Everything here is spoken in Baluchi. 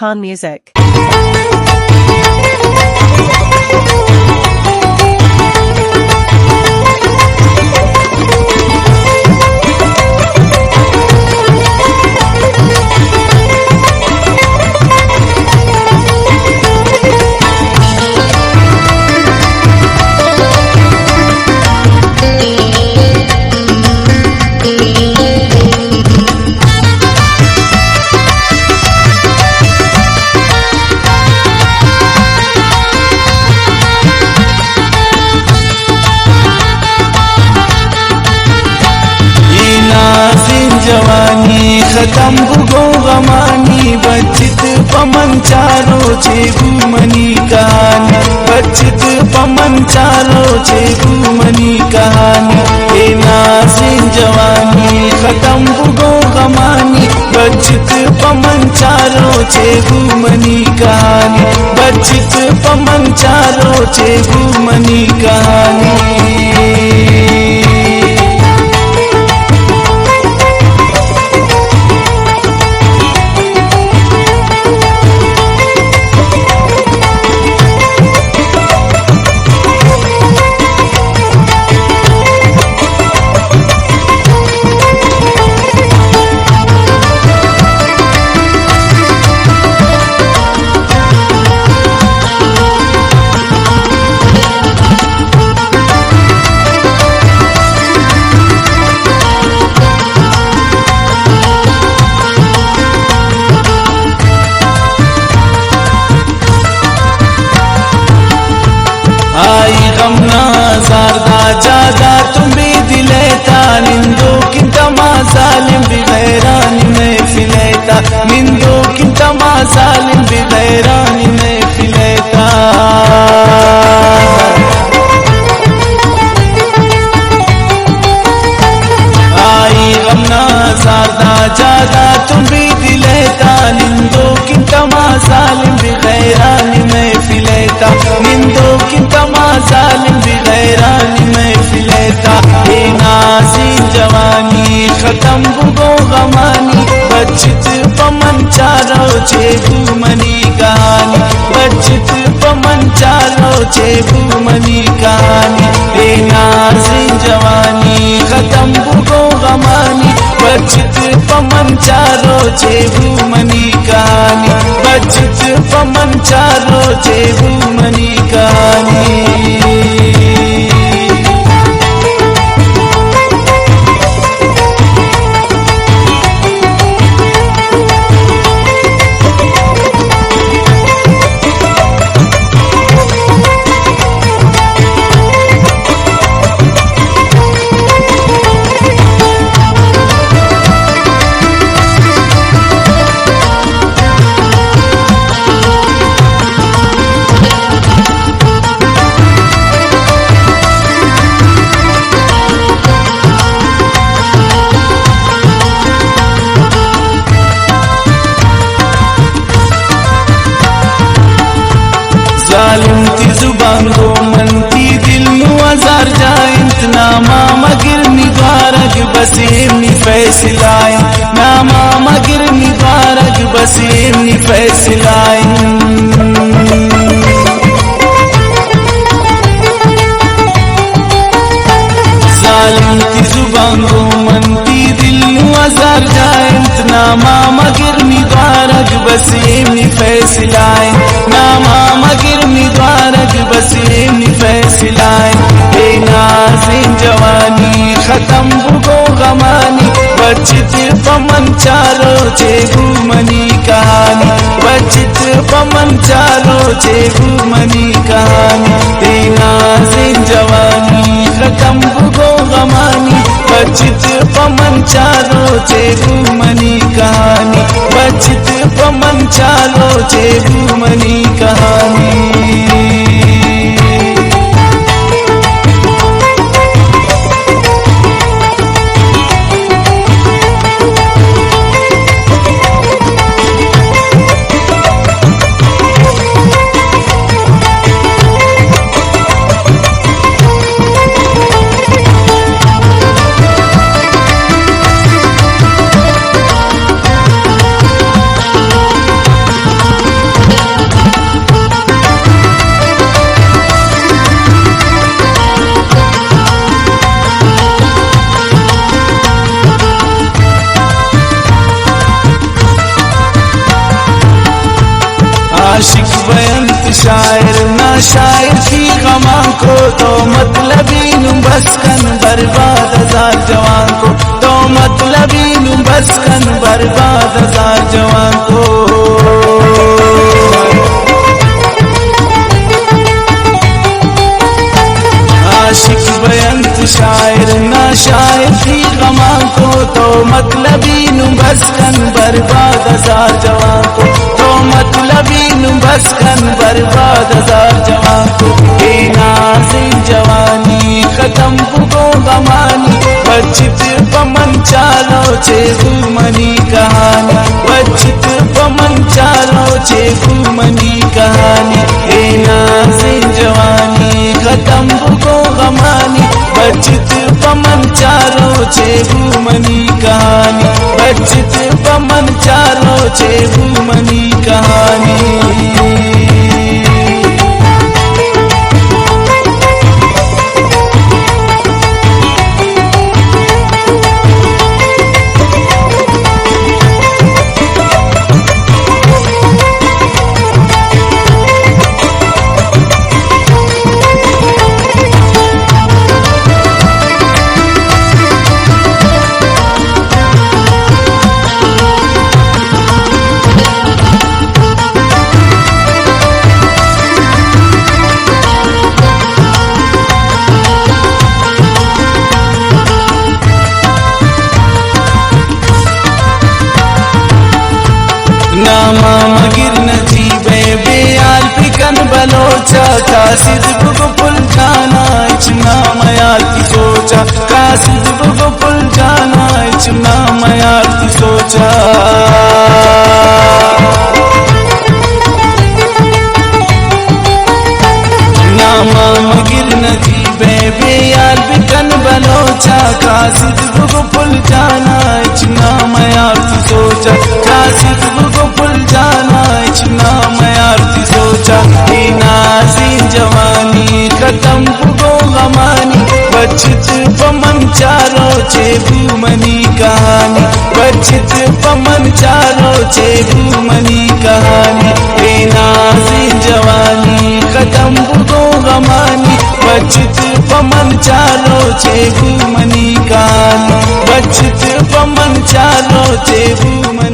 Khan Music. اے نازیں جوانی ختم بگو غمانی، بچت پہ من چار روچے گوں منی کہانی، بچت پہ من چار روچے گوں منی کہانی۔ اے نازیں جوانی ختم بگو غمانی، بچت پہ من چار روچے گوں منی کہانی، بچت پہ من چار روچے گوں منی کہانی۔ آئی غم نا زار دا جاگہ تمبے دلے تا، نندوک انت ما ظالم بغیرانی محفلے تا، نندوک انت ما ظالم بغیرانی محفلے تا۔ آئی غم نا زار دا جاگہ تمبے دلے تا، نندوک انت ما ظالم بغیرانی محفلے تا، نندوک انت ما ظالم بغیرانی محفلے تا۔ اے نازیں جوانی ختم بگو غمانی، بچت پہ من چار روچے گوں منی کہانی، بچت پہ من چار روچے گوں منی کہانی۔ اے نازیں جوانی ختم بگو غمانی، بچت پہ من چار روچے گوں منی کہانی، بچت پہ من چار روچے گوں منی کہانی۔ ظالم تی زبان گوں من تی دل نوں ہزار جاہ انت، ناما مگر نی دوارگ بسیم نی فیصلہ انت، ناما مگر نی دوارگ بسیم نی فیصلہ انت۔ ظالم تی زبان گوں من تی دل نوں ہزار جاہ انت، ناما مگر نی دوارگ بسیم نی فیصلہ انت، ناما مگر نی دوارگ بسیم نی فیصلہ انت۔ اے نازیں جوانی ختم بگو غمانی، بچت پہ من چار روچے گوں منی کہانی، بچت پہ من چار روچے گوں منی کہانی۔ اے نازیں جوانی ختم بگو غمانی، بچت پہ من چار روچے گوں منی کہانی، بچت پہ من چار روچے گوں منی کہانی۔ عاشق بینت شاعر نا شاعر تئی غماں کو، تو مطلبی نوں بس کن برباد ہزار جوان کو، تو مطلبی نوں بس کن برباد ہزار جوان کو۔ عاشق بینت شاعر نا شاعر تئی غماں کو، تو مطلبی نوں بس کن برباد ہزار جوان کو، تو مطلبی نوں بس کن برباد ہزار جوان کو۔ اے نازیں جوانی ختم بگو غمانی، بچت پہ من چارو چے گوں منی کہانی، بچت پہ من چارو چے گوں منی کہانی۔ اے نازیں جوانی ختم بگو غمانی، بچت پہ من چارو چے گوں منی کہانی، بچت پہ من چارو چے گوں منی کہانی۔ ناما مگر نجیب ءِ بے حال بکن بلوچا، قاصد بگو پل جانا ہچ نام یار تئی سوچا، قاصد بگو پل جانا ہچ نام یار تئی سوچا۔ ناما مگر نجیب ءِ بے حال بکن بلوچا، قاصد بگو پل جانا ہچ نام یار تئی سوچا، قاصد بگو پل جانا ہچ نام یار تئی سوچا۔ اے نازیں جوانی ختم بگو غمانی، بچت پہ من چارو چے گوں منی کہانی، بچت پہ من چارو چے گوں منی کہانی۔ اے نازیں جوانی ختم بگو غمانی، بچت پہ من چارو چے گوں منی کہانی، بچت پہ من چارو چے گوں منی